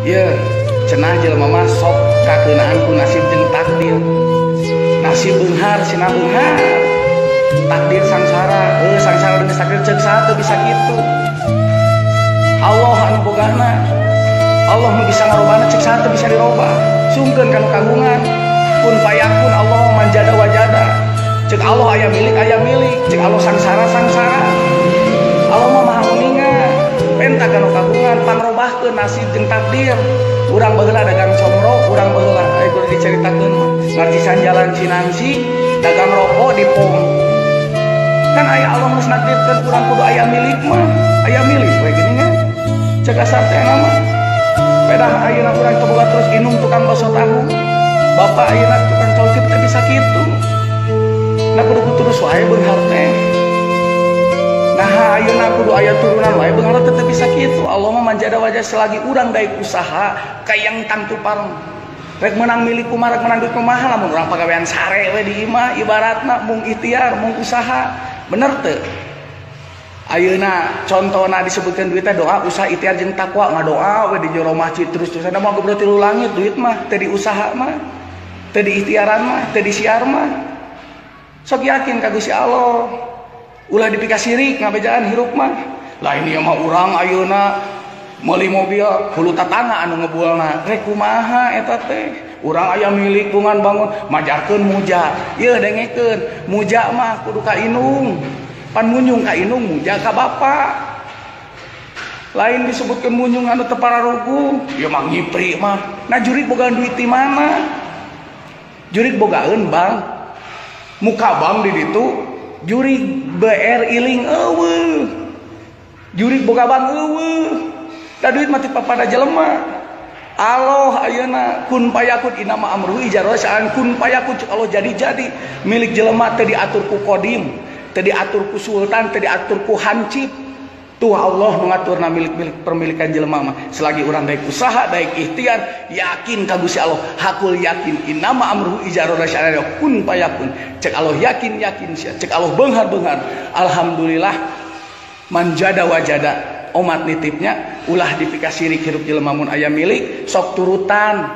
Ye, cenah jelema mah sok kakeunaan ku nasib jeung takdir. Nasib beunghar sina beunghar. Takdir sangsara, heuh sangsara geus takdir ceuk saha teu bisa kitu. Allah anu bogana. Allah nu bisa ngarobahna ceuk saha teu bisa dirobah. Sungkeun kana kagungan. Kun payakun Allah manjada wajada. Ceuk Allah aya milik, ceuk Allah sangsara sangsara. Allah mah maha uninga. Penta kana kagungan pangrobahkeun nasib jeung takdir. Urang baheula dagang comro, urang baheula aya kudu dicaritakeun mah. Ngarcisan jalan Cinangsi, dagang rokok di pom. Kan aya Allah geus nakdirkeun urang kudu aya milik mah, aya milik we geuning kan. Ceuk asar teh mah. Pedah ayeuna urang teu boga terus inung tukang bakso tahu. Bapak ayeuna tukang caucip teh bisa kitu. Nah kudu terus wae beunghar teh. Nah ayeuna kudu aya turunan wae beunghar teh teu bisa kitu. Allah mah manjada wajah selagi urang daek usaha kayang tangtu pareng. Rek menang milik kumaha, rek menang duit kumaha lamun urang pagawean sare we di imah ibaratna mung ikhtiar, mung usaha. Bener teu? Ayeuna contona disebutkeun duit teh doa, usaha, ikhtiar jeung takwa, ngadoa we di jero masjid terus-terusan mah goblok tilu langit duit mah teu diusaha mah, teu diikhtiaran mah, teu disiar mah. Sok yakin ka Gusti Allah. Ulah dipikasirik ngabejaan hirup mah. Lain ieu mah urang ayeuna meuli mobil hulu tatangga anu ngebualna rek kumaha eta teh. Urang aya milik bungan bangun majarkeun muja. Ieu dengekeun muja mah kudu ka indung. Pan munyung ka indung muja ka bapa. Lain disebutkeun munyung anu teu pararuguh, ieu mah ngipri mah. Nah jurik bogaan duit di mana? Jurik bogaeun bank. Muka bank di ditu jurik BR iling eueuh. Jurik boga bank eueuh. Da duit mah ti papada jelema. Allah ayeuna kun payakun inama amruhu ijarah sa'an kun payakun cuk Allah jadi-jadi milik jelema teh diatur ku kodim, teh diatur ku sultan, teh diatur ku hansip. Tuh Allah mengaturna milik-milik permilikan jelema mah. Selagi urang daek usaha, daek ikhtiar, yakin ka Gusti Allah, hakul yakin inama amruhu ijarah sa'an kun payakun. Cek Allah yakin yakin sia, cek Allah beunghar-beunghar. Alhamdulillah manjada wajada. Omat nitipnya ulah dipikasirik hirup jelema mun aya milik sok turutan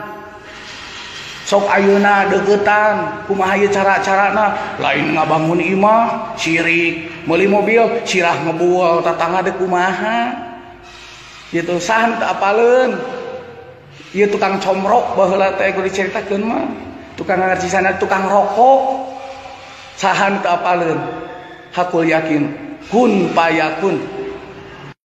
sok ayeuna deuketan kumaha ieu cara-carana lain ngabangun imah sirik meuli mobil sirah ngebual tatangga deuk kumaha gitu saha teu apaleun ieu tukang comrok baheula teh kudu dicaritakeun mah tukang ngarcisana tukang rokok saha teu apaleun hakul yakin kun payakun.